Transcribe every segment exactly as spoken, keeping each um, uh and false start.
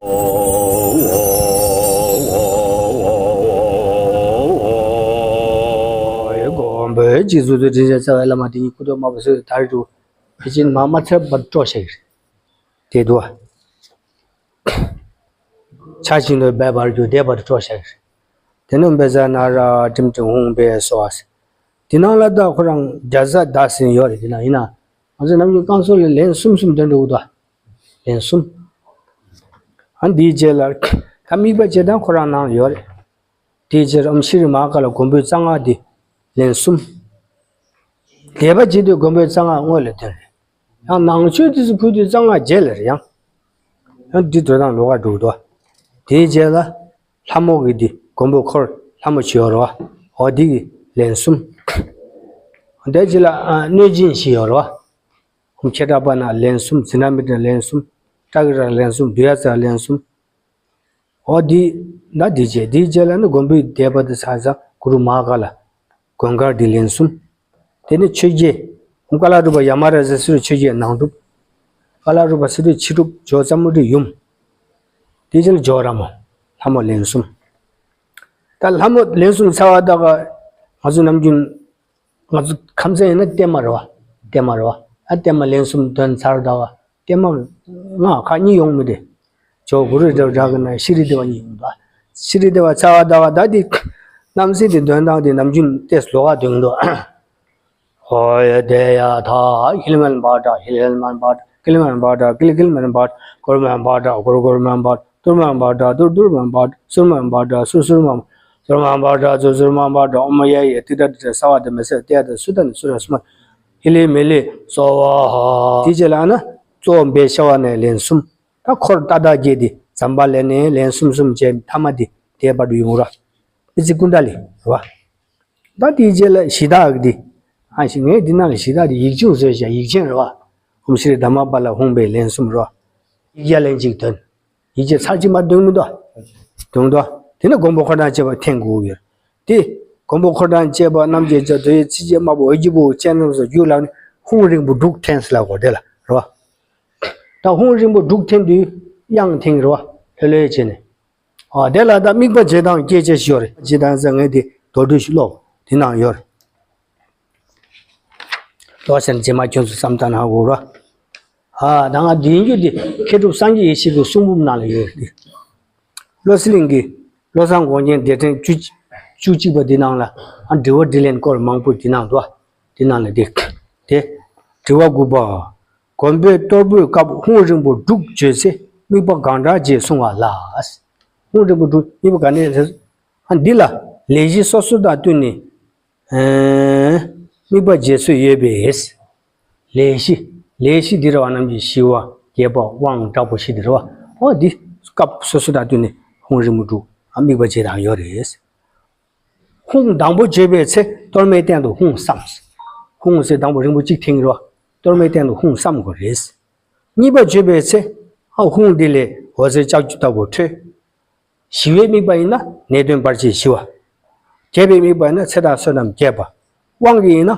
དགོན་པའི་རྗེ་བཙུན་དུ་དྲིན་ཅན་རྩ་བའི་བླ་མ་དེ་ཉིད་སྐུ་མདོག་དམར་པོ་བཟོས་ད་རེས་དུ་དེ་ཕྱིན་མ་མ་ཚད་པར་སྤྲོ་བྱ་ཡི་རེད། དེ་དུ་ཆ་བཞིན་དུ་སྦས་པར་གྱུར་བདེ་བར་སྤྲོ་བྱ་ཡི་རེད། དེ་ནས་འབེ་ས་ན་ར་ཀྲིམ་ཀྲིམ་ཧུང་བེ་སོ་ཨ་སི། དེ་ནང་ལ་ད་ཁོ་རང་རྒྱ་བཟའ་ད་ཟིན་ཡོད་རེད། དེ་ན་ཡིན་ན་ང་ཚོ་ནམ་རྒྱུན་རྐང་སོ་ལ་ལན་གསུམ་གསུམ་འདོན་འགྲོ་གི་འདུག་ལན་གསུམ། ཨ་འདིའི་རྗེས་ལ་ད་དམིགས་པ་བྱེད་སྟངས་ཁོ་རང་ནང་ཡོད་རེད། དེའི་རྗེས་ཨོཾ་ཤྲི་རི་མ་ཧཱ་ཀཱ་ལ་མགོན་པོའི་རྩ་སྔགས་འདི་ལན་གསུམ། བཟླས་པ་བྱེད་དུས་མགོན་པོའི་རྩ་སྔགས་སྔོན་ལ་འདོན་རེད། ཡང་ནང་མཆོད་དུས་སུ་ཕུལ་དུས་རྩ་སྔགས་རྗེས་ལ་རེད་ཡང་། ཡང་འདི་འདོན་སྟངས་ལོགས་ཀ་འགྲོ་གི་འདུག་དེའི་རྗེས་ལ་ལྷ་མོ་གི་འདི་མགོན་པོ་འཁོར་ལྷ་མོ་བྱེད་ཡོད་རེད་བ། འོ་འདི་གི་ལན་གསུམ། དེའི་རྗེས་ལ་ཨ་གནོད་སྦྱིན་བྱེད་ཡོད་རེད་བ། ཧོམ་ཁྱེད་དྲག་པ་ན་ལན་གསུམ། ཛི་ན་མི་ཏྲ་ལན་གསུམ། ཏྲ་གི་ར་ལན་གསུམ། དུ་ཡ་ཙ་ལན་གསུམ། འོ་འདི་ན་འདི་བྱས་འདིའི་རྗེས་ལ་ནི་མགོན་པོའི་བཟླས་པ་འདི་ཚར་ཙང་གུ་རུ་མ་ཧཱ་ཀཱ་ལ་མགོན་དཀར་འདི་ལན་གསུམ། དེ་ནི་ཆོས་རྗེ་ཧོམ་ཀ་ལ་གྲུབ་པ་ཡ་མ་ར་ཛ་སི་རུ་ཆོས་རྗེ་ནང་སྒྲུབ། ཀ་ལ་གྲུབ་པ་སི་རུ་ཕྱི་སྒྲུབ་ཇོ་ཙ་མུ་ཏྲའི་ཡུམ། དེའི་རྗེས་ལ་ཇོ་ར་མོ་ལྷ་མོ་ལན་གསུམ། ད་ལྷ་མོ་ལན་གསུམ་ཚར་བ་ད་ག་ང་ཚོ་ནམ་རྒྱུན། ང་ཚོ་ཁམས་ཚན་ཡིན་ན་བརྟན་མ་རེད་བ། བརྟན་མ་རེད་བ། ཨ་བརྟན་མ་ལན་གསུམ་འདོན་ཚར་ད་བ། བརྟན་མ་ལྔ་ཁག་གཉིས་ཡོང་མི་དེ། ཇོ་གུ་རུ་དེ་བ་འདྲ་གི་ན་ཤྲི་དེ་བ་གཉིས་ཡོང་ད། ཤྲི་དེ་བ་ཚར་བ་ད་བ་ད་དེ། རྣམ་སྲས་དེ་འདོན་སྟངས་དེ་ནམ་རྒྱུན་ཏེ་ལོགས་ཀ་འདོན་གི་འདུག་ཧོ་ཡ་དེ་ཡ་ཐ་ཧི་ལི་མན་པ་ཏྲ་ཧི་ལི་ཧི་ལི་མན་པ་ཏྲ་ཀི་ལི་མན་པ་ཏྲ་ཀི་ལི་ཀི་ལི་མན་པ་ཏྲ་གུ་རུ་མན་པ་ཏྲ་གུ་རུ་གུ་རུ་མན་པ་ཏྲ། ཏུར་མ་བ་ཏྲ་ཏུར་ཏུར་མ་བ་ཏྲ་སུར་མ་བ་ཏྲ་སུར་སུར་མ་སུར་མ་བ་ཏྲ་ཙུར་ཙུར་མ་བ་ཏྲ། ཨོ་མ་ཡ་ཡ་ཏི་ཏྲ་ཏི་ཏྲ་ས་བ་ཏ་མེ་ས་ཏེ་ཡ་ཏ་སུ་ཏ་ནི་སུ་ར་སུ་མ་ཧི་ལི་མི་ལི་སོ་བ་ཧ། དེ་རྗེས་ལ་ཨ་ན་གཙོ་བོ་འབེ་ཤ་བ་ནས་ལན་གསུམ། ད་འཁོར་ཏ་ཏ་བརྒྱད་དེ་ཛམ་བྷ་ལ་ནས་ལན་གསུམ་གསུམ་བྱས་ཐ་མ་དེ་དེ་བར་དུ་ཡོང་ར། ཨི་ཙི་ཀུན་ཏ་ལི་ར་བ། ད་དེའི་རྗེས་ལ་གཞི་བདག་གི་དེ། ཨ་ཞིག་ངས་འདི་ནང་ལ་གཞི་བདག་དེ་ཡིག་ཆུང་བཟོས་བཞག་ཡིག་ཆེན་རེད་བ། ཨོཾ་ཤྲི་དྷརྨ་པཱ་ལ་ཧཱུྃ་བྷེ་ལན་གསུམ་རེད་བ། ཡིག་བརྒྱ་ལན་གཅིག་འདོན། ཡིག་བརྒྱ་ཚར་གཅིག་མ་འདོན་མི་འདུག་འདོན་འདུག་དེ་ནས་མགོན་པོ་འཁོར་དང་བཅས་པ་འཐེན་དགོས་ཡོད། དེ་མགོན་པོ་འཁོར་དང་བཅས་པ་རྣམ་རྒྱལ་བྱ་དོ་ཡི་ཚིགས་བཅད་དམར་པོ་འོད་ཀྱི་བུ་སྤྱན་རྣམས་སུ་རྒྱུ་ལ་ནི་ཧཱུྃ་རིང་པོ་དྲུག་འཐེན་ཟེར་ལ་གོ་དེ་ལ་རེད་བ། ད་ཧཱུྃ་རིང་པོ་དྲུག་འཐེན་དུས་དབྱངས་འཐེན་གི་རེད་བ། ལྷོད་ལྷོད་བྱས་ནས། ཨ་དེ་ལ་ད་དམིགས་པ་བྱེད་སྟངས་སྐད་ཆ་ཞིག་ཡོད་རེད། བྱེད་སྟངས་ཟེར་ངས་དེ་མདོར་བསྡུས་ཤིག་ཀློག་དེ་ནང་ཡོད་རེད། ཀློག་ཟེར་ན་རྗེས་མ་ཁྱོད་ཚོ་བསམ་བཏང་ན་ཧ་གོ་ར། ཨ་ད་ང་འདི་ཡིན་རྒྱུ་དེ་མཁས་གྲུབ་སངས་རྒྱས་ཡེ་ཤེས་ཀྱི་གསུང་འབུམ་ནང་ལ་ཡོད་རེད། བློ་གསལ་གླིང་གི་བློ་བཟང་དགོངས་རྒྱན་སྡེ་ཕྲེང་བཅུ་བཅུ་གཅིག་པ་འདི་ནང་ལ་ཨ་དྲི་བ་དྲིས་ལན་སྐོར་མང་པོ་འདི་ནང་འདུག་ཨ། འདི་ནང་ལ་འདི། དེ། དྲི་བ་དགུ་པ། མགོན་པོས་གཏོར་འབུལ་སྐབས་ཧཱུྃ་རིང་པོ་དྲུག་བརྗོད་ཚེ་དམིགས་པ་གང་དྲག་ཅེས་གསུང་བ་ལ། ཧཱུྃ་རིང་པོ་དྲུག་དམིགས་པ་ག་ནས་ཟེར། ཨ་འདི་ལ་ལས་གཞི་སོ་སོ་དང་བསྟུན་ནས། ཨེ། དམིགས་པ་བརྗོད་ཚུལ་ཡོད་པས། ལས་གཞི། ལས་གཞི་འདི་ར་བ་རྣམས་ཀྱི་ཞི་བ་རྒྱས་པ་དབང་དྲག་པོ་ཞི་འདི་ར་བ། འོ་འདི་སྐབས་སོ་སོ་དང་བསྟུན་ནས་ཧཱུྃ་རིང་པོ་དྲུག་ཨ་དམིགས་པ་བརྗོད་སྟངས་ཡོད་རེད། ཧཱུྃ་དང་པོ་བརྗོད་པའི་ཚེ་གཏོར་མའི་སྟེང་དུ་ཧཱུྃ་བསམ། ཧཱུྃ་ཟེར་དང་པོ་རིང་པོ་གཅིག་འཐེན་གྱི་རེད་བ། གཏོར་མའི་སྟེང་དུ་ཧཱུྃ་བསམ་དགོས་རེད། གཉིས་པ་བརྗོད་པའི་ཚེ་ཨ་ཧཱུྃ་འདི་ལས་འོད་ཟེར་ལྕགས་ཀྱུ་ལྟ་བུ་འཕྲོས། ཞི་བའི་དམིགས་པ་ཡིན་ན་ནད་གདོན་བར་ཆད་ཞི་བ། རྒྱས་པའི་དམིགས་པ་ཡིན་ན་ཚེ་དང་བསོད་ནམས་རྒྱས་པ། དབང་གི་ཡིན་ན།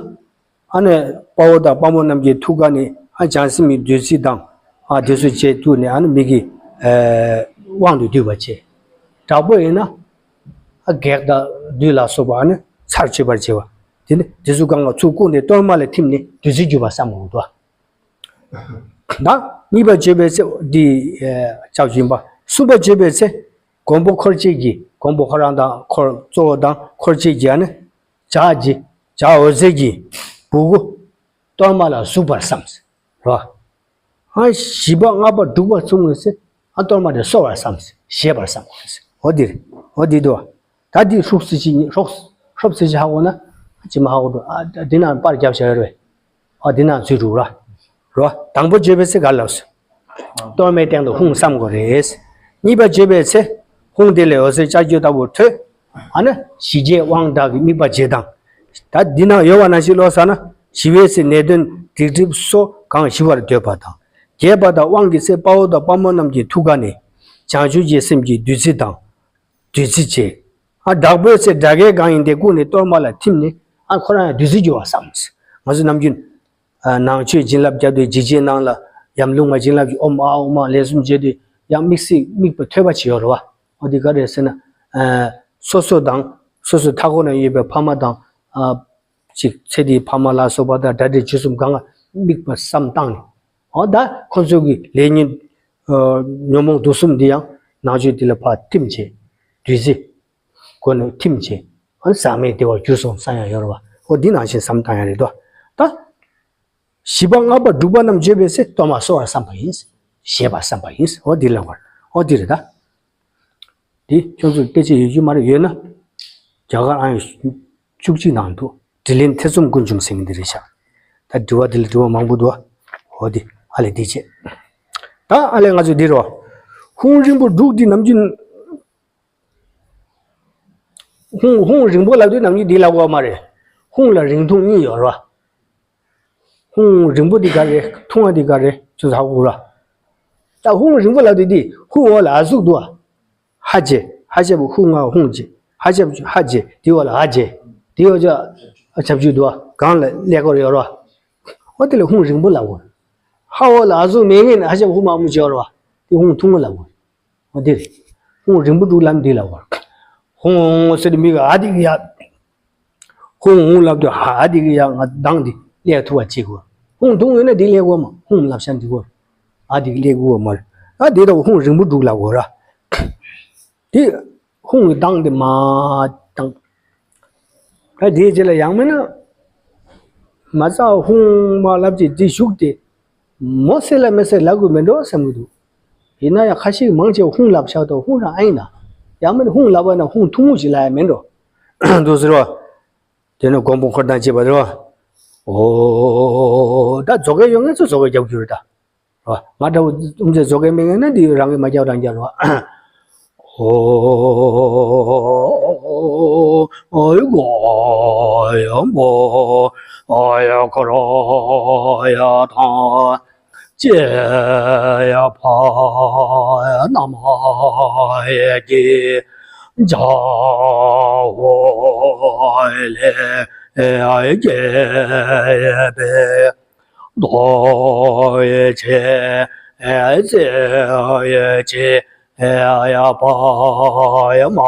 ཨ་ནི་དཔའ་བོ་དང་དཔའ་མོ་རྣམས་ཀྱི་ཐུགས་ཀ་ནས་ཨ་བྱང་སེམས་ཀྱི་བདུད་རྩི་དང་ཨ་དེ་ཚོ་བཅས་བཏུས་ནས་ཨ་ནི་མི་གི་ཨ་དབང་དུ་བསྡུས་པ་བྱས། དྲག་པོ་ཡིན་ན་ཨ་བགེགས་དང་བདུད་ལ་སོགས་པ་ཨ་ནི་ཚར་གཅོད་པར་བྱེད་པ། དེ་ནི་དེ་ཚོ་གང་ག་ཚུར་བཀུག་ནས་གཏོར་མ་ལ་ཐིམ་ནས་བདུད་རྩི་བསྒྱུར་བ་བསམ་དགོས་འདུག་ད་གཉིས་པ་བརྗོད་པའི་ཚེ་འདི་ཨ་ལྕགས་ཀྱུ་ཡིན་པ། གསུམ་པ་བརྗོད་པའི་ཚེ་མགོན་པོ་འཁོར་བཅས་ཀྱི་མགོན་པོ་ཁོ་རང་དང་འཁོར་གཙོ་བོ་དང་འཁོར་བཅས་ཀྱི་ཨ་ནི་ལྕགས་ཀྱི་ལྕགས་འོད་ཟེར་གྱི་སྦུ་གུ་གཏོར་མ་ལ་ཟུག་པར་བསམ། རོ། ཨ་བཞི་པ་ལྔ་པ་དྲུག་པ་ཚུགས་ངེས་སེ་ཨ་གཏོར་མ་དེ་གསོ་བར་བསམ། བཞེས་པར་བསམ་དགོས་ཟེར། འོ་འདི་རེད། འོ་འདི་འདུག་ད་འདི་ཧྲུག་སི་ཅི་ཧྲོག་ཧྲོབ་སི་ཅི་ཧ་གོ་ན་ཅི་མ་ཧ་གོ་འགྲོ། ཨ་འདི་ན་པར་རྒྱབ་བཞག་ཡོད་རེད། ཨ་འདི་ན་ཚུད་འགྲོ་ར། རོ། དང་པོ་བརྗོད་པའི་ཚེ་ག་ལབ་སོ། གཏོར་མའི་སྟེང་དུ་ཧཱུྃ་བསམ་དགོས་རེད། གཉིས་པ་བརྗོད་པའི་ཚེ་ཧཱུྃ་དེ་ལས་འོད་ཟེར་ལྕགས་ཀྱུ་ལྟ་བུ་འཕྲོས། ཨ་ནི་ཞི་རྒྱས་དབང་དྲག་གི་དམིགས་པ་བརྗོད་སྟངས། ད་འདི་ན་ཡོད་པ་ནང་བཞིན་ཀློག་ས་ན་ཞི་བའི་ཚེ་ནད་གདོན་སྡིག་སྒྲིབ་སོགས་གང་ཞི་བར་འདོད་པ་དང་། རྒྱས་པ་དང་དབང་གི་ཚེ་དཔའ་བོ་དང་དཔའ་མོ་རྣམས་ཀྱི་ཐུགས་ཀ་ནས་བྱང་ཆུབ་ཀྱི་སེམས་ཀྱི་བདུད་རྩི་དང་། བདུད་རྩི་བྱེད། ཨ་དྲག་པོའི་ཚེ་དགྲ་བགེགས་གང་ཡིན་དེ་བཀུག་ནས་གཏོར་མ་ལ་ཐིམ་ནས་ཨ་ཁོ་རང་ཡང་བདུད་རྩི་རྒྱུ་བ་བསམ། ང་ཚོ་ནམ་རྒྱུན་ཨ་ནང་མཆོད་བྱིན་རླབས་བརྒྱབ་དུས་འཇིགས་བྱེད་ནང་ལ་ཡམ་ལུགས་མ་བྱིན་རླབས་ཀྱི་ཨོཾ་ཨཱཿཧཱུྃ་མ་ལན་གསུམ་བརྗོད་དུས་ ཡང་དམིགས་བསལ་དམིགས་པ་ཐོས་པ་ཅིག་ཡོད་རེད་བ། འོ་འདི་ག་རེད་ཟེར་ན། ཨ། སོ་སོ་དང་སོ་སོའི་མཐའ་འཁོར་ན་ཡོད་པའི་ཕ་མ་དང་། ཨ། ཅིག་ཚེ་འདིའི་ཕ་མ་ལ་སོགས་པ་དང་དགྲ་འདྲེ་བཅུ་གསུམ་གང་ག་དམིགས་པ་བསམ་བཏང་ནས། འོ་ད་ཁོ་ཚོ་གི་ལས་ཉོན། ཨ། ཉོན་མོངས་དུག་གསུམ་འདི་ཡང་ནང་ཆོས་འདི་ལ་ཕར་ཐིམ་བྱས། བདུད་རྩི་སྒོ་ནས་ཐིམ་བྱས། འོ་ཟག་མེད་བདེ་བར་གྱུར་སོང་བསམ་ཡ་ཡོད་རེད་བ། འོ་འདི་ནང་བཞིན་བསམ་བཏང་ཡ་རེད་དོ། ད། བཞི་པ་ལྔ་པ་དྲུག་པ་རྣམས་བརྗོད་པའི་ཚེ། གཏོར་མ་གསོལ་བར་བསམ་པ་ཡིན། བཞེས་པར་བསམ་པ་ཡིན། འོ་འདི་ལ་བར། འོ་འདི་རེད་ད། འདི་ཁྱོད་ཚོ་དཔེ་ཆ་ཡོད་རྒྱུ་མ་རེད། ཡོད་ན། རྒྱ་གར་ཨང་བཅུ་གཅིག་ནང་དུ་དྲི་ལན་ཐེ་ཚོམ་ཀུན་འབྱུང་ཟེར་མཁན་འདི་རེད་ཤག་ད་དྲི་བ་འདི་ལ་དྲི་བ་མང་པོ་འདུག་འོ་འདི་ཨ་ལས་འདི་བྱས། ད་ཨ་ལས་ང་ཚོ་འདི་རོ། ཧཱུྃ་རིང་པོ་དྲུག་འདི་ནམ་རྒྱུན། ཧཱུྃ། ཧཱུྃ་རིང་པོ་ལབ་དུས་ནམ་རྒྱུན་འདི་ལབ་དགོས་མ་རེད། ཧཱུྃ་ལ་རིང་ཐུང་གཉིས་ཡོད་རེད་བ། ཧཱུྃ་རིང་པོ་འདི་ག་རེད། ཐུང་བ་འདི་ག་རེད། ཚོད་ཧ་གོ་ར། ད་ཧཱུྃ་རིང་པོ་ལབ་དུས་འདི་ཧཱུྃ་འོག་ལ་འ་ཟུག་འདུག་བ། ཧ་ཅེ། ཧ་ཅེ་པོ་ཧཱུྃ་ང་ཧཱུྃ་ཅེ། ཧ་ཅེ་པོ་ཧ་ཅེ། འདི་འོག་ལ་འ་ཅེ། འདི་འོག་ཅ་ཆབ་ཆུ་འདུག་བ། གང་ལ་ཀླད་ཀོར་ཡོད་རེད་བ། འོ་དེ་ལ་ཧཱུྃ་རིང་པོ་ལབ་དགོས། ཧ་འོག་ལ་འ་ཟུག་མེད་མཁན་ཧ་ཅེ་པོ་ཧཱུྃ་མང་པོ་ཅིག་ཡོད་རེད་བ། དེ་ཧཱུྃ་ཐུང་ངུ་ལབ་དགོས། འོ་འདིར། ཧཱུྃ་རིང་པོ་དྲུག་ལབ་འདི་ལ་བར། ཧཱུྃ་ཟེར་དུས་མི་ག་ཨ་འདི་གི་ཡ། ཧཱུྃ་ཧཱུྃ་ལབ་དུས་ཧ་ཨ་འདི་གི་ཡ་ང་གདངས་འདི་ཀླད་ཐུབ་པ་ཅིག་དགོས། ཧཱུྃ་ཐུང་ཡོད་ན་འདི་ཀླད་དགོས་མ། ཧཱུྃ་ལབ་ཤ་འདི་དགོས། ཨ་འདི་གི་ཀླད་དགོས་མ་རེད། ཨ་འདི་ད་ཧཱུྃ་རིང་པོ་དྲུག་ལབ་དགོས་ར། དེ་ཧཱུྃ་གི་གདངས་དེ་མ་བཏང་། ད་དེའི་རྗེས་ལ་ཡང་མིན་ན། མ་རྩ་ཧཱུྃ་མ་ལབ་ཅིག་དེ་ཞུགས་ཏེ། མོ་སེ་ལ་མེ་སེ་ལབ་དགོས་མེད་འགྲོ་བསམ་གི་འདུག་ཡིན་ན་ཡང་ཁ་ཤས་མང་ཆེ་ཧཱུྃ་ལབ་ཤག་ཏོ། ཧཱུྃ་རང་ཨ་ཡིན་ན། ཡང་མིན་ཧཱུྃ་ལབ་པ་ན་ཧཱུྃ་ཐུང་ངུ་ཞིག་ལབ་ཡ་མེད་འགྲོ། འདུག་ཟེར་བ། དེ་ནས་མགོན་པོ་འཁོར་དང་བཅས་པ་རེད་བ། ཨོ། ད་མཛོ་སྐད་ཡོད་མཁན་ཚོ་མཛོ་སྐད་རྒྱབ་རྒྱུ་རེད་ད། ང་འདྲ་བོ་ཨུམ་ཚེ་བཟོ་མཁན་མེད་ན་འདི་རང་གིས་མ་རྒྱབ་རང་རྒྱབ་རོགས། ཨོ་ཨོ་ཨོ་ཡ་མོ་ཨ་ཡ་ཁ་ར་ཡ་ཐང་ཅེ་ཡ་ཕ་ཡ་ན་མ་ཡ་གི་ཇ་ཧོ་ལེ་ཨ་ཡ་གེ་ཡ་བེ། རྡོ་ཡི་ཆེ་ཨེ་ཙེ་ཡི་ཆེ་ཨེ་ཡ་པ་ཡ་མ་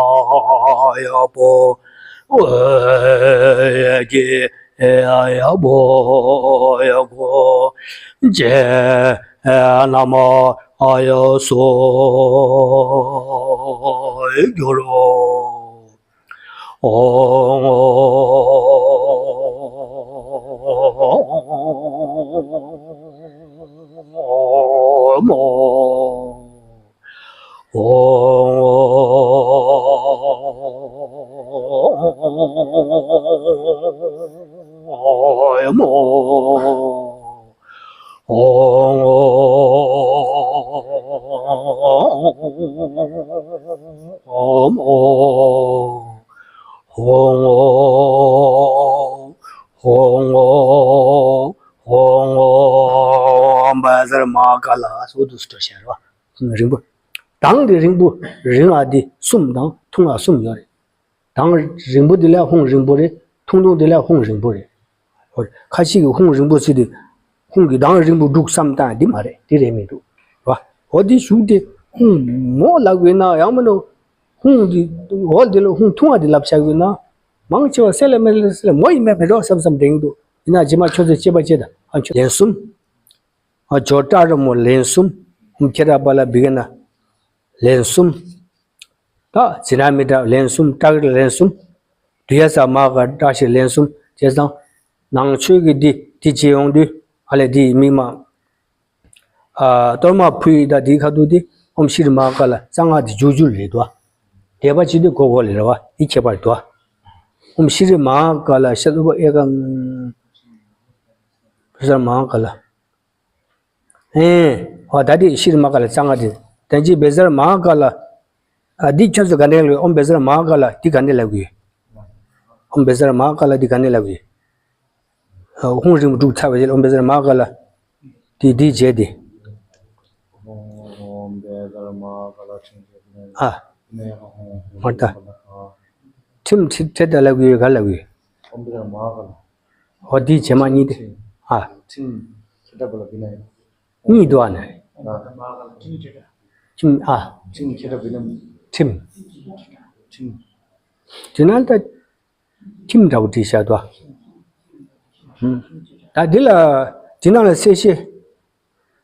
ཡ་པོ་ཨེ་ཀེ་ཨེ་ཡ་པོ་ཡ་གོ་ཅེ་ཨེ་ན་མ་ཨ་ཡ་སོ་གྱུར་རོ། ཨོ་མོ། ཨོ་མོ། ཨོ་མོ། ཧོ་ངོ་ཧོ་ངོ་ཧོ་ངོ་བཛྲ་མ་ཧཱ་ཀཱ་ལ་སོགས་དུ་སུ་ཏོ་ཤར་བ་རིང་པོ། གདངས་དེ་རིང་པོ་རིང་ཨ་དེ་གསུམ་དང་ཐུང་ཨ་གསུམ་ཡོད་རེད། གདངས་རིང་པོ་དེ་ལ་ཧཱུྃ་རིང་པོ་རེད། ཐུང་ཐུང་དེ་ལ་ཧཱུྃ་རིང་པོ་རེད། ཁ་ཅིག་གིས་ཧཱུྃ་རིང་པོ་ཟེར་དུས་ཧཱུྃ་གི་གདངས་རིང་པོ་དྲུག་བསམ་བཏང་འདི་མ་རེད། འདི་རེད་མི་འདུག་ར། འོ་འདི་ཞུགས་ཏེ་ཧཱུྃ་མོ་ལབ་དགོས་ན་ཡང་མིན་ནོ། ཧཱུྃ་འདི་འོ་འདི་ལ་ཧཱུྃ་ཐུང་བ་འདི་ལབ་བྱ་དགོས་ན། མང་ཆེ་བ་སེ་ལ་མེ་ལ་སེ་ལ་མོ་ཡིན་མེད་མེད་འགྲོ་བསམ་བསམ་དྲན་གྱི་འདུག་ཡིན་ན་རྗེས་མ་ཁྱོད་ཚོས་དཔྱད་པ་བྱེད་དང་། ཨ་ཁྱོད་ལན་གསུམ། ཨ་ཇོ་ཏྲ་ར་མོ་ལན་གསུམ། ཧཱུྃ་ཁྱེ་ར་པ་ལ་བི་ག་ན་ལན་གསུམ། ད་ཛི་ན་མི་ཏྲ་ལན་གསུམ། ཏྲ་ཀ་ལན་གསུམ། དུ་ཡ་ས་མ་ག་ཏྲ་ཤི་ལན་གསུམ་བྱས་ཙང་། ནང་ཆོས་ཀྱི་འདི་འདི་བྱེད་ཡོང་དུས་ཨ་ལས་འདི་མིག་མ། ཨ་གཏོར་མ་ཕུལ་ཡི་ད་འདིའི་ཁ་ཐུག་འདི་ཨོཾ་ཤྲི་མ་ཧཱ་ཀཱ་ལ་རྩ་སྔགས་འདི་འཇུག་རྒྱུ་རེད་དོ། བཟླས་པ་བྱེད་དུས་གོ་གོ་ལས་རེད་བ། འདི་ཁྱད་པར་དོ། ཨོཾ་ཤྲི་མ་ཧཱ་ཀཱ་ལ་ཤ་ཏོ་པ་ཨེ་ཀ་བཛྲ་མ་ཧཱ་ཀཱ་ལ། ཨེ། ཨོ་ད་འདི་ཤྲི་མ་ཧཱ་ཀཱ་ལ་རྩ་སྔགས་འདི། ད་ཅི་བཛྲ་མ་ཧཱ་ཀཱ་ལ། ཨ་འདི་ཁྱོད་ཚོ་ག་འདྲ་ལབ། ཨོཾ་བཛྲ་མ་ཧཱ་ཀཱ་ལ་འདི་ག་འདྲ་ལབ་གི་ཡོད། ཨོཾ་བཛྲ་མ་ཧཱ་ཀཱ་ལ་འདི་ག་འདྲ་ལབ་གི་ཡོད། ཧཱུྃ་རིང་པོ་དྲུག་ཚར་བའི་རྗེས་ལ་ཨོཾ་བཛྲ་མ་ཧཱ་ཀཱ་ལ། དེ་དེའི་རྗེས་དེ། ཨ། མ་ད། ཁྲིམས་ཁྲི་ཁྲི་ད་ལབ་གི་ཡོད་ག་ལབ་གི་ཡོད། ཨོ་དེའི་རྗེས་མ་གཉིས་དེ། ཨ། གཉིས་འདུག་ཨ་ནི། ཨ། ཁྱིམ་ཨ། ཁྲིམས་ཁྱེད་ར་བི་ནམ། ཁྲིམས། ཁྲིམས། དེ་ན་ད་ཁྱིམ་འདྲ་བོ་བྲིས་བཞག་འདུག་ཨ། ཧུམ། ད་འདི་ལ་འདི་ནང་ལ་གསལ་བཤད།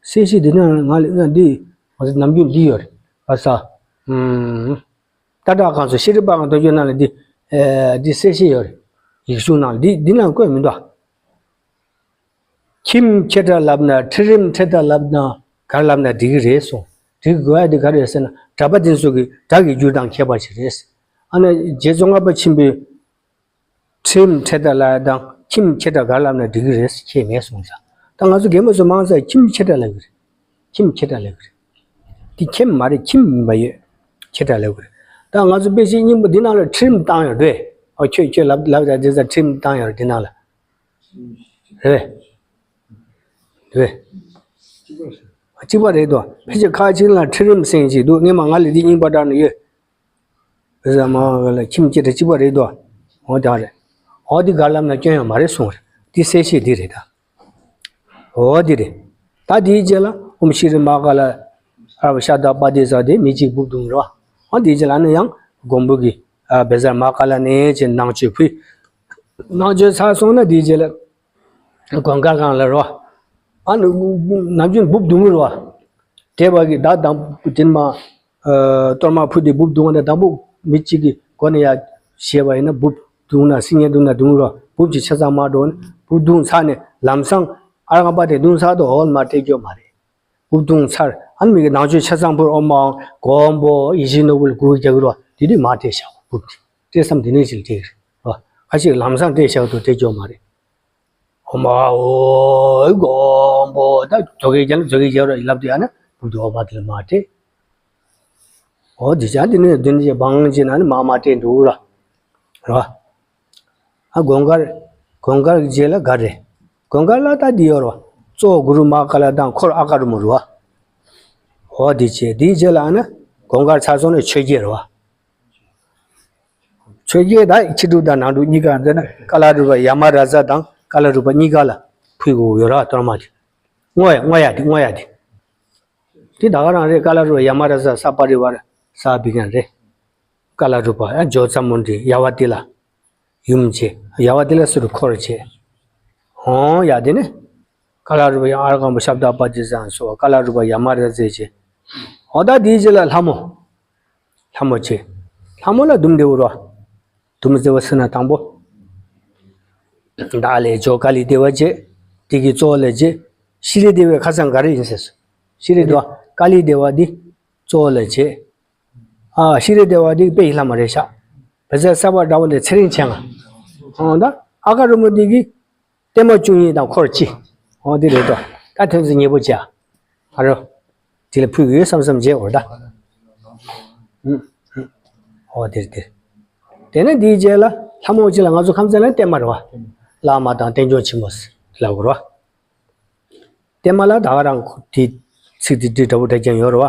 གསལ་བཤད་འདི་ནང་ལ་ང་ལ་འདི་ང་ཚོ་ནམ་རྒྱུན་འདི་ཡོད་རེད་པ་ས། ཧུམ། ཏ་ཏྲ་ཁང་སོ་ཤེས་རིག་པ་ཁང་དུ་ཡོད་ན་ལ་འདི་ཨེ་འདི་གསལ་བཤད་ཡོད་རེད། ཡིག་གཟུགས་ནང་ལ་འདི་འདི་ནང་བཀོད་མི་འདུག་ཨ། ཁྱིམ་ཁྱེད་དྲ་ལབ་ན་ཁྲི་རིམ་ཁྲི་དྲ་ལབ་ན་གར་ལབ་ན་འགྲིག་གི་རེད་གསུངས། འགྲིག་དགོས་ཡ་དེ་ག་རེད་ཟེར་ན་གྲྭ་པ་དེ་ཚོ་གི་སྒྲ་གི་འགྱུར་དང་ཁྱད་པར་ཞིག་རེད། ཨ་ན་རྗེ་ཙོང་ཁ་པ་ཆེན་པོས་ཁྲི་རིམ་ཁྲི་དྲ་ལབ་ཡ་དང་ཁྱིམ་ཁྱེད་དྲ་གར་ལབ་ན་འགྲིག་གི་རེད་ཁྱེད་མེད་གསུངས་ས། ད་ང་ཚོ་རྒན་མོ་ཚོ་མང་ས་ཁྱིམ་ཁྱེད་དྲ་ལབ་གི་རེད། ཁྱིམ་ཁྱེད་དྲ་ལབ་གི་རེད། དེ་ཁྱིམ་མ་རེད། ཁྱིམ་མིན་པ་ཡོད། ཁྱེད་དྲ་ལབ་གི་རེད། ད་ང་ཚོ་དཔེ་ཆའི་སྙིང་པོ་འདི་ནང་ལ་ཁྲི་རིམ་བཏང་ཡོད་རེད། ཨོ་ཁྱོད་ཁྱོད་ལབ་ལབ་ཡ་དེ་ཚ་ཁྲི་རིམ་བཏང་ཡོད་རེད་འདི་ནང་ལ། རེད། རེད། གཅིག་པ་རེད་དོ། ཕལ་ཆེར་ཁ་ཅིག་ལ་ཁྲི་རིམ་ཟེར་གྱི་འདུག་སྔོན་མ་ང་ལ་འདི་རྙིང་པ་བསྒྲགས་ནས་ཡོད། བཟའ་མ་ལ་ཁྱིམ་སྐྱིད་དྲ་གཅིག་པ་རེད་དོ། འོ་དེ་རེད། འོ་འདི་ག་ལབ་ན་སྐྱོན་ཡང་མ་རེད་གསུངས་རེད། འདི་གསལ་བཤད་འདི་རེད་ད། འོ་འདི་རེད། ད་འདིའི་རྗེས་ལ་ཨོཾ་ཤྲཱི་མ་ཧཱ་ཀཱ་ལ་ཨ་ར་བ་ཤ་ད་པ་ཏི་ས་དེ་མི་གཅིག་སྦུབ་བརྡུང་རོ། འོ་འདིའི་རྗེས་ལ་ནི་ཡང་མགོན་པོ་གི་ཨ་བཛྲ་མ་ཧཱ་ཀཱ་ལ་ནས་ཅེས་ནང་མཆོད་ཕུལ། ནང་མཆོད་ཚར་སོང་ན་འདིའི་རྗེས་ལ། གོང་དཀར་ཁང་ལ་རོ། ཨ་ནི་ནམ་རྒྱུན་སྦུབ་བརྡུང་རོ། དེ་བ་གི་ཟླ་དང་པོ་དེ་མ། གཏོར་མ་ཕུལ་ཏེ་སྦུབ་བརྡུང་བ་ན་དང་པོ་མི་གཅིག་གི་སྒོ་ནས་ཡ་བཞེས་པ་ཡིན་ན་སྦུབ་བརྡུང་ན་སིལ་སྙན་བརྡུང་ན་བརྡུང་རོ། སྦུབ་ཀྱི་ཆ་ཚང་མ་འགྲོ་ན་སྦུབ་བརྡུང་ཚར་ནས་ལམ་སང་ཨར་ཁང་པ་དེ་བརྡུང་ཚར་དུ་འོལ་མ་སྤྲད་རྒྱུ་མ་རེད། སྦུབ་བརྡུང་ཚར་ཨ་ནི་མི་གི་ནང་མཆོད་ཆ་ཚང་ཕུལ་ཨོ་མ་མགོན་པོ་ཡིད་བཞིན་ནོར་བུ་ལ་གུས་རྒྱག་རོ། དེ་དུས་མ་སྤྲད་བཞག་སྦུབ་དེ་སྤྲད་བསམ་དེ་ནས་ཅིག་སྤྲད་རོ། ཁ་ཤས་ལམ་སང་སྤྲད་བཞག་ཏུ་སྤྲད་རྒྱུ་མ་རེད། ཨོ་མ་ཨོའི་མགོན་པོ་ད་མཛོ་གི་རྒྱལ་མཛོ་གི་རྒྱལ་རོ་ལབ་དུས་ཨ་ན་བུ་དུ་ཨོ་མ་དེ་ལ་མ་སྤྲད། ཨོ་དེ་ཅང་དེ་ནས་དེ་ནས་བང་ཅི་ན་ནི་མ་མ་སྤྲད་འདུག་ར། ར། ཨ་གོང་དཀར། གོང་དཀར་གྱི་རྗེས་ལ་ག་རེ། གོང་དཀར་ལ་ད་འདི་ཡོད་ར། གཙོ་བོ་གུ་རུ་མ་ཧཱ་ཀཱ་ལ་དང་འཁོར་ཨ་ཀ་རུ་མོ་ར། ཨོ་དེ་ཅི་དེའི་རྗེས་ལ་ཨ་ན་གོང་དཀར་ཚར་སོང་ནས་ཆོས་རྒྱལ་ར། ཆོས་རྒྱལ་དང་ཕྱི་དྲུག་དང་ནང་དྲུག་གཉིས་ཀ་འདི་ན་ཀ་ལ་རུ་པ་ཡ་མ་ར་ཛ་དང་ཀ་ལ་རུ་པ་གཉིས་ཀ་ལ་ཕུལ་དགོས་ཡོད་ར་གཏོར་མ་དེ། བསྔོ་ཡ་བསྔོ་ཡ་དེ་བསྔོ་ཡ་དེ། དེ་ད་ག་རང་རེད། ཀ་ལ་རུ་པ་ཡ་མ་ར་ཛ་ས་པ་རི་བ་ར་ས་བི་གན་རེད། ཀ་ལ་རུ་པ་ཡ་ཇོ་ཙ་མུན་དི་ཡ་བ་ཏི་ལ་ཡུམ་བྱེད། ཡ་བ་ཏི་ལ་སུ་རུ་འཁོར་བྱེད། ཧོང་ཡ་དེ་ནི། ཀ་ལ་རུ་པ་ཡང་ཨར་ཁང་པ་ཤབ་ད་པ་ཏི་ཙང་སོ་ཀ་ལ་རུ་པ་ཡ་མ་ར་ཛེ་བྱེད། ཨོ་ད་དེའི་རྗེས་ལ་ལྷ་མོ། ལྷ་མོ་ཆེ། ལྷ་མོ་ལ་དུམ་བདེ་བོ་རོ། དུམ་བདེ་བོ་ཟེར་ན་དང་པོ། བདག་ལས་ཇོ་ཀ་ལི་བདེ་བ་བྱེད། དེ་གི་གཙོ་བོ་ལ་བྱེད། ཤི་རི་བདེ་བའི་ཁ་སང་ག་རེ་ཡིན་ཟེར། ཤི་རི་བདེ་བ་ཀ་ལི་བདེ་བ་འདི་གཙོ་བོ་ལ་བྱེད། ཨ་ཤི་རི་བདེ་བ་འདི་དཔེ་ཡི་ལྷ་མ་རེད་ཤག་བེ་ཟ་ས་བ་འདྲ་བོ་འདི་ཚེ་རིང་ཆེ་ང་། ཨང་ད་ཨ་ཀ་རུ་མོ་འདི་གི་བརྟན་མ་བཅུ་གཉིས་དང་འཁོར་གཅིག་ཨོ་འདི་རེད་དོ། ད་ཐོན་ཚེ་ཉེ་པོ་བྱ། ཨ་རོ། དེ་ལ་ཕུལ་གི་ཡོད་བསམ་བསམ་བྱས་འོ་ད། ཨོ་དེར་དེར། དེ་ནས་འདིའི་རྗེས་ལ་ལྷ་མོ་གཅིག་ལ་ང་ཚོ་ཁམས་ཚན་ལ་བརྟན་མ་རེད་བ། བླ་མ་དང་བསྟན་སྐྱོང་ཆེན་མོ་ལབ་དགོས་རེད་བ། བརྟན་མ་ལ་ད་ག་རང་དེ་ཚིག་དེ་འདི་འདྲ་བོ་འདྲ་ཀྱང་ཡོད་རེད་བ།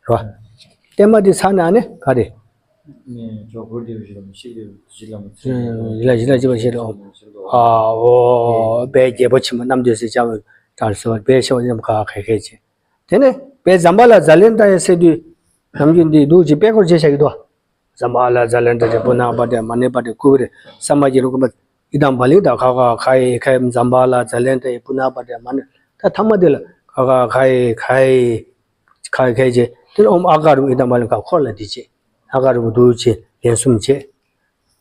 རེད་བ། བརྟན་མ་དེ་ཚར་ནས་ཨ་ནི་ག་རེ། ནས་ཇོ་བོ་རྡེའུ་བཞི་ལ་མི་ཤེས་ཏེ་བཞི་ལ་མི་ཚེ་ཡིན་ལ་བཞི་ལ་བཞི་པ་ཤེས་ལ་ཨོ། ཨ་ཨོ་དཔལ་རྒྱལ་པོ་ཆེན་པོ་རྣམ་ཐོས་སྲས་བྱ་བའི་གྲལ་སོ་དཔལ་ཤོག་ཉམས་ཁ་ཁ་ཁ་བྱེད། དེ་ནས་དཔལ་ཛམ་བྷ་ལ་ཛ་ལན་ཏ་ཡ་སེ་དུས་ནམ་རྒྱུན་འདི་འདུག་ཅེས་དཔེ་སྐོར་བྱས་བཞག་གི་འདུག་ཛམ་བྷ་ལ་ཛ་ལན་ཏ་ཅེ་པུ་ན་པ་ཏེ་མ་ནེ་པ་ཏེ་ཀུ་བེ་རེ་ས་མ་ཇི་རུ་ཀ་མ་ཨི་དམ་བ་ལི་ད་ཁ་ཁ་ཁ་ཡེ་ཁ་ཡེ་ཛམ་བྷ་ལ་ཛ་ལན་ཏ་ཡེ་པུ་ན་པ་ཏེ་མ་ནེ་ད་ཐ་མ་དེ་ལ་ཁ་ཁ་ཁ་ཡེ་ཁ་ཡེ་ཁ་ཡེ་ཁ་ཡེ་ཅེ་དེ་ཨོམ་ཨ་ཀ་རུ་ཨི་དམ་བ་ལི་ཁ་འཁོར་ལ་དེ་ཅེ་ཨ་ཀ་རུ་འདུག་ཅེ་ལན་གསུམ་ཅེ།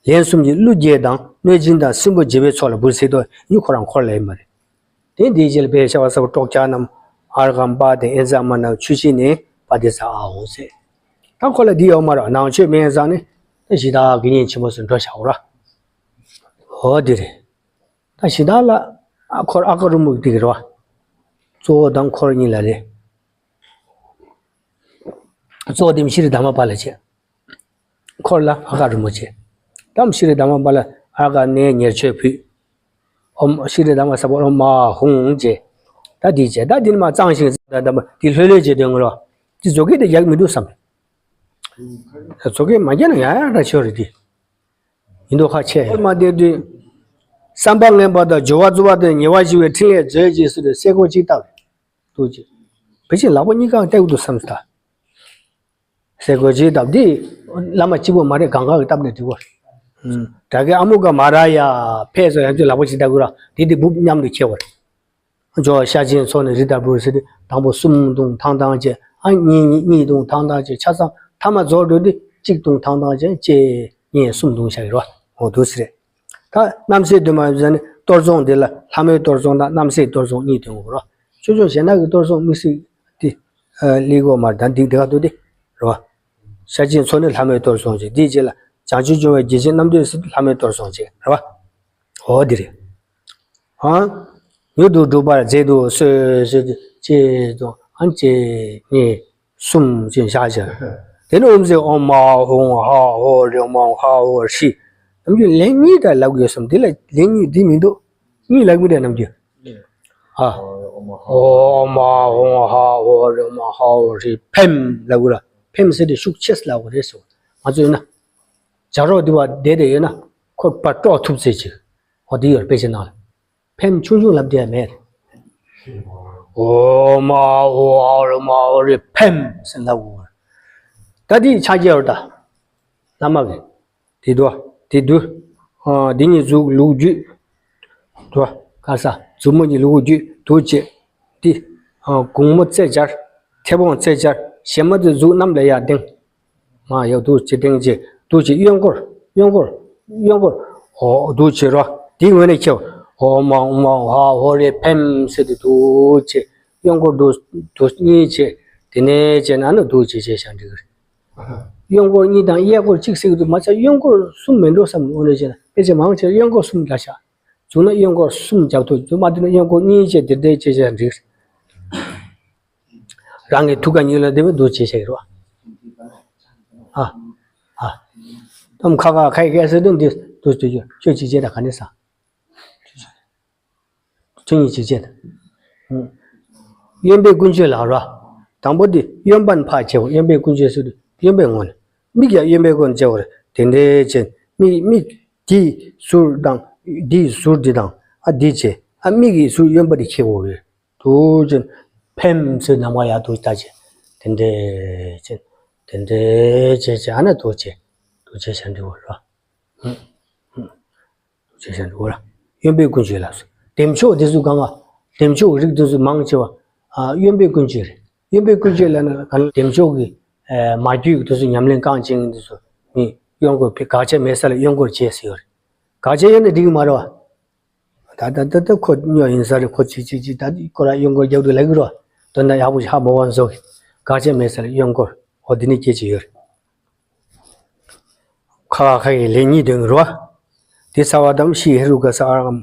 ལན་གསུམ་གྱིས་ཀླུ་རྒྱལ་དང་གནོད་སྦྱིན་དང་སྲིན་པོ་འཇིགས་པའི་ཚོགས་ལ་འབུལ་ཚིག་ཏོ་ཡུ་ཁོ་རང་འཁོར་ལ་ཡིན་པ་རེད། དེ་འདིའི་རྗེས་ལ་དཔལ་ཤ་བ་ས་བ་ཀྲོག་ཅ་རྣམས་ཨར་ཀམ་པ་དེ་ཨེ་ཛ་མ་ན་ཆུ་ཤིང་ནས་པ་དེ་ས་ཨ་འོ་ཟེར། ད་ཁོ་ལ་འདི་ཡོད་མ་རེད་ནང་ཆོས་མེད་ཙང་ནི་ད་གཞི་བདག་དགེ་བསྙེན་ཆེན་མོ་ཟེར་འགྲོ་བཞག་འོ་ར། འོ་དེ་རེད། ད་གཞི་བདག་ལ་ཨ་འཁོར་ཨ་ཀ་རུ་མུག་དེ་གི་རེད་བ། གཙོ་བོ་དང་འཁོར་གཉིས་ལ་རེད། གཙོ་བོ་དེ་མི་ཤི་རི་དམ་པ་ལ་བྱེད། འཁོར་ལ་ཨ་ཀ་རུ་མོ་བྱེད། དམ་ཤི་རི་དམ་པ་ལ་ཨ་ཀ་ནས་ཉེར་མཆོད་ཕུལ། ཨོམ་ཤི་རི་དམ་པ་ས་པོ་ཨོམ་མ་ཧུང་བྱེད། ད་འདི་བྱེད་ད་འདི་ནི་མ་གཙང་ཞིང་ཟ་ད་འདི་ལྷོད་ལྷོད་བྱེད་དོན་ངོ་རོ། འདི་བཟོ་སྐད་དེ་རྒྱག་མི་འདུག་བསམ། བཟོ་སྐད་མ་རྒྱག་ན་ཡ་ཡ་འདྲ་ཆེ་བ་རེད་འདི། ཡིན་མདོག་ཁ་ཆེ། འཁོར་མ་བསྡད་དུས། བསམ་པ་ངན་པ་དང་སྦྱོར་བ་རྩུབ་པ་དང་ཉེས་པ་ཞི་བའི་ཕྲིན་ལས་མཛོད་ཅེས་ཟེར་ཏེ་སེ་གོལ་གཅིག་བཏབ། ཐུགས་རྗེ། བེ་ཆེན་ལག་པ་གཉིས་ཀ་བཏེག་འདུག་བསམ་སྟ། ཟེར་དགོས་ཅིག་སྟབས་འདི་བླ་མ་གཅིག་པོ་མ་རེད། གང་ག་གི་སྟབས་ནས་འགྲིག་བར། དྲ་གི་ཨ་མུ་ག་མ་ར་ཡ་ཕེ་སོ་ཡང་ཚུལ་ལག་པ་ཞིག་ལྟ་དགོས་ར། དེ་དེ་སྦུབ་མཉམ་དུ་ཁྱེར་བར། ཇོ་ཤ་ཆེན་ཚོ་ནས་རི་ལྟ་བུར་ཟེར་ཏེ་དང་པོ་གསུམ་བརྡུང་ཐང་ཐང་བྱས། ཨ་གཉིས་གཉིས་གཉིས་བརྡུང་ཐང་ཐང་བྱས། ཆ་ཚང་ཐ་མ་རྫོགས་འགྲོ་དུས་གཅིག་བརྡུང་ཐང་ཐང་བྱས། གཅིག་གཉིས་གསུམ་བརྡུང་བཞག་གི་ར། འོ་འདུག་སེ་རེད། ད་རྣམ་སྲས་འདུས་མ་ཟེར་ནས་གཏོར་རྫོང་འདི་ལ་ལྷ་མོའི་གཏོར་རྫོང་དང་རྣམ་སྲས་གཏོར་རྫོང་གཉིས་འདོན་དགོས་ར། ཆུང་ཆུང་གཞན་དག་གི་གཏོར་རྫོང་དམིགས་བསལ་དེ་ལི་གོ་མར་ད་འདི་འདི་ག་འདུག་དེ་ར། ཤ་ཆེན་ཚོ་ནས་ལྷ་མོའི་གཏོར་རྫོང་བྱས། དེའི་རྗེས་ལ་བྱང་ཆུབ་འབྱུང་བའི་རྒྱལ་ཆེན་རྣམ་ཐོས་སྲས་ལྷ་མོའི་གཏོར་རྫོང་བྱས་ར། འོ་འདི་རེད། ཨ། མྱུར་དུ་འགྲུབ་པར་མཛད་དུ་གསོལ་ཟེར་ཏེ་གཅིག་བརྡུང་། ཨ་གཅིག་གཉིས་གསུམ་ཅེས་བཞག་བཞག་དེ་ནས་ཨོཾ་ཟེར། ཨོཾ་མ་ཧཱུྃ་ཧ་ཧོ་རི་མ་ཧཱ་ཧོ་ཧྲཱིཿ་ནམ་རྒྱུན་ལན་གཉིས་ཀ་ལབ་དགོས་བསམ། འདི་ལ་ལན་གཉིས་འདི་མི་འདུག་གཉིས་ལབ་མི་འདུག་ནམ་རྒྱུན། ཨ། ཨོཾ་མ་ཧཱུྃ་ཧ་ཧོ་རི་མ་ཧཱ་ཧོ་ཧྲཱིཿ་ཕེམ་ལབ་དགོས་ར། ཕེམ་ཟེར་དེ་ཤུགས་ཆེ་ལབ་དགོས་རེད་ཟེར། ང་ཚོས་ན་བྱ་རོག་འདི་བ་བསྡད་དེ་ཡོད་ན་ཁོ་ཕར་དཀྲོག་ཐུབ་ཚེ་ཅིག་འོ་འདི་ཡོད་རེད། དཔེ་ཆའི་ནང་ལ། ཕེམ་ཆུང་ཆུང་ལབ་བསྡད་ཡ་མེད། ཨོཾ་མ་ཧཱུྃ་ཧ་རི་མ་ཧཱ་རི་ཕེམ་ཟེར་ལབ་དགོས། ད་འདི་ཕྱག་རྒྱ་བར་ད། བླ་མ་གི། དེ་དུ་དེ་དུ། ཨ་འདི་གཉིས་གཟུགས་ལུགས་རྒྱུད། དུ་ག་ས་མཛུབ་མོ་གཉིས་ལུགས་རྒྱུད་དུ་བྱེད། འདི་ཨ་གུང་མོ་རྩེ་སྦྱར། མཐེ་བོང་རྩེ་སྦྱར། གཞན་མ་དེ་གཟུགས་གནམ་ལ་ཡར་བསྟན། མ་ཡག་འདུག་ཅེས་བསྟན་བྱས། འདུག་ཅེས་གཡོན་སྐོར། གཡོན་སྐོར། གཡོན་སྐོར། འོ་འདུག་ཅེས་རོ། དེའི་ངོས་ནས་ཁྱེར། ཨོཾ་མ་ཧཱུྃ་མ་ཧཱུྃ་ཧ་ཧོ་རི་ཕེམ་ཟེར་ཏེ་འདུག་ཅེས། གཡོན་སྐོར་འདུག་འདུག་གཉིས་བྱས། དེ་ནས་བྱས་ན་ནི་འདུག་ཅེས་བྱས་བཞག་འགྲིག་གི་རེད། གཡོན་སྐོར་གཉིས་དང་གཡས་སྐོར་གཅིག་ཟེར་གི་འདུག་མ་ཚད་གཡོན་སྐོར་གསུམ་མེད་འགྲོ་བསམ། འོ་ནས་བྱས་ན་ཕལ་ཆེར་མང་ཆེ་གཡོན་སྐོར་གསུམ་ལ་བཞག་བྱུང་ན་གཡོན་སྐོར་གསུམ་རྒྱག་ཐུབ། དེ་མ་བྱུང་ན་གཡོན་སྐོར་གཉིས་བྱས་དེ་འདྲ་བྱས་བྱས་འགྲིག་རང་གི་ཐུགས་ཀ་གཉིས་ལ་བསྡད་པའི་འདུག་བྱས་བྱས་རོ། ཨ། ཨ། གཏམ་ཁ་ཁ་ཁ་ཡི་ཁ་ཟེར་དུས་འདི་འདུག་བྱས་བྱས་ཁྱོད་ཅིག་བྱས་ད་ག་ནས་ས། ཁྱོད་གཉིས་ཅིག་བྱས་ད། གཡོན་པས་ཀུན་སྤྱོད་ལ་རོ། དང་པོ་འདི་གཡོན་པ་ནས་ཕར་བྱས་པ། གཡོན་པས་ཀུན་སྤྱོད་ཟེར་དུས་གཡོན་པའི་ངོས་ནས། མིག་ཡང་གཡོན་པའི་སྒོ་ནས་བྱས་པ་རེད། དེ་འདྲའི་ཅན་མིག་མིག་འདིའི་ཟུར་དང་འདིའི་ཟུར་འདི་དང་ཨ་འདི་བྱས། ཨ་མིག་གི་ཟུར་གཡོན་པ་འདི་ཁེགས་པ་རེད། དུ་ཅན་ཕེམ་ཚོས་ནམ་མཁའ་ཡར་དུ་ལྟ་ཅན་དེ་འདྲའི་ཅན་དེ་འདྲའི་ཅན་ཅན་ཨ་ན་དུ་ཅན་དུ་ཅན་ཤ་འདྲི་བ་ར། དུ་ཅན་ཤ་འདྲི་བ་ར། གཡོན་པས་ཀུན་སྤྱོད་ལ་སོ། བདེ་མཆོག་འདི་ཚོ་གང་ང་། བདེ་མཆོག་རིགས་འདི་ཚོ་མང་ཆེ་བ་ཨ་གཡོན་པས་ཀུན་སྤྱོད་རེད། གཡོན་པས་ཀུན་སྤྱོད་ལ་ན་གང་བདེ་མཆོག་གི་ཨ་མ་རྒྱུད་ཀྱི་དུས་སུ་ཉམས་ལེན་རྐང་བྱེད་མཁན་འདི་ཚོ་ནི་གཡོན་སྐོར་ཕེ་དགག་བྱ་མེད་ས་ལ་གཡོན་སྐོར་བྱས་ཟེར་ཡོད་རེད། དགག་བྱ་ཡོད་ན་འགྲིག་གི་མ་རེད་བ། ད་ད་ད་ད་ཁོ་སྨྱོ་ཡིན་ས་རེད། ཁོ་ཅི་ཅི་ཅི་ད་ཁོ་ར་གཡོན་སྐོར་རྒྱབ་ཏུ་ལབ་ཀྱི་རོ། དོན་དག་ཡག་པོ་ཞིག་ཧ་མ་གོ་བཟོ་གི། དགག་བྱ་མེད་ས་ལ་གཡོན་སྐོར་འོ་འདི་ནི་སྐྱེ་ཅི་ཡོད་རེད། ཁ་ཁ་ཡི་ལན་གཉིས་འདོན་གི་རོ། དེ་ཚ་བ་དམ་ཤི་ཧེ་རུ་ཀ་ས་ཨ་རམ།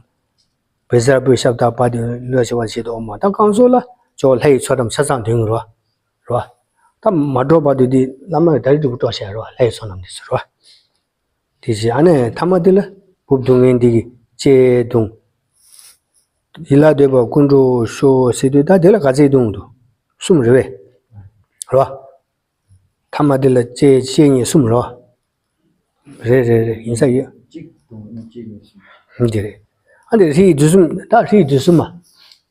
བེ་ཟར་བུ་ཤབ་ད་པ་དེ་ལོ་ཞེ་བ་ཞེ་དོ་མ་ད་གང་བཟོ་ལ་ཅོ་ལྷའི་ཚོགས་དམ་ཆ་ཚང་འདོན་གི་རོ། རོ། ད་མ་འགྲོ་བ་དུ་དེ་བླ་མ་ད་རི་དྲུག་པོ་སྤྲོ་བྱ་རོ། ལྷའི་ཚོགས་རྣམས་དེ་ཚོ་རོ། དེ་བཞིན་ཨ་ནེ་ཐ་མ་དེ་ལ་སྦུབ་རྡུང་ངན་འདི་གི་ལྕེ་རྡུང་། ཡིད་ལ་འདོད་པ་ཀུན་འགྲོ་ཤོག་ཟེར་དུས་ད་དེ་ལ་ག་ཚད་རྡུང་འདུག་གསུམ་རེད་བས། རོ། ཐ་མ་དེ་ལ་ལྕེ་ལྕེ་གཉིས་གསུམ་རོ། རེད་རེད་རེད་ཡིན་ས་ཡོད། གཅིག་རྡུང་ནས་ལྕེ་གཉིས་གསུམ། འདི་རེད། ཨ་ནེ་ཧྲིལ་བསྡུས་གསུམ་ད་ཧྲིལ་བསྡུས་གསུམ་མ།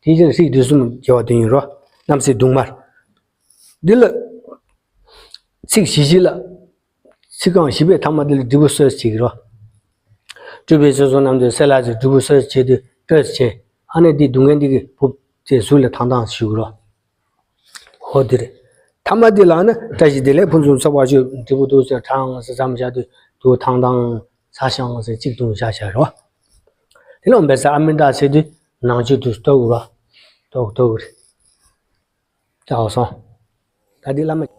དེ་བཞིན་ཧྲིལ་བསྡུས་གསུམ་རྒྱལ་བ་དོན་གཉིས་རོ། རྣམ་སྲས་རྡུང་མར། འདི་ལ། ཚིག་བཞི་བཞི་ལ། ཚིག་རྐང་བཞི་པའི་ཐ་མ་འདི་ལ་འབྲས་བུ་གསོལ་ཅིག་རོ། སྤྲུལ་པའི་སོ་སོ་རྣམས་དུ་གསལ་ལ་ཅིག་འབྲས་བུ་གསོལ་བྱེད་དུ་སྤྲོས་བྱེད། ཨ་ནེ་འདི་སྡུག་བསྔལ་འདི་གི་བུབ་ཅེས་གཟུགས་ལ་ཐང་ཐང་ཞུགས་རོ། ཧོ་འདི་རེད། ཐ་མ་འདི་ལ་ནི་བཀྲ་ཤིས་བདེ་ལེགས་ཕུན་སུམ་ཚོགས་པ་ཆོས་འབྲས་བུ་འདུག་ཟེར་གྲངས་སུ་མཚམས་བཞག་དུས་དུ་ཐང་ཐང་ས་ཞང་ཟེར་གཅིག་ཏུ་བཞག་བཞག་རོ། དེ་ལ་འོང་བས་ས་ཨ་མི་ཏ་ཟེར་དུས་ནང་ཆོས་དུ་ལྟོ་གུ་རོ། ལྟོ་ལྟོ་གུ་རེད། ད་འོ་སོང་། ད་འདི་བླ་མ།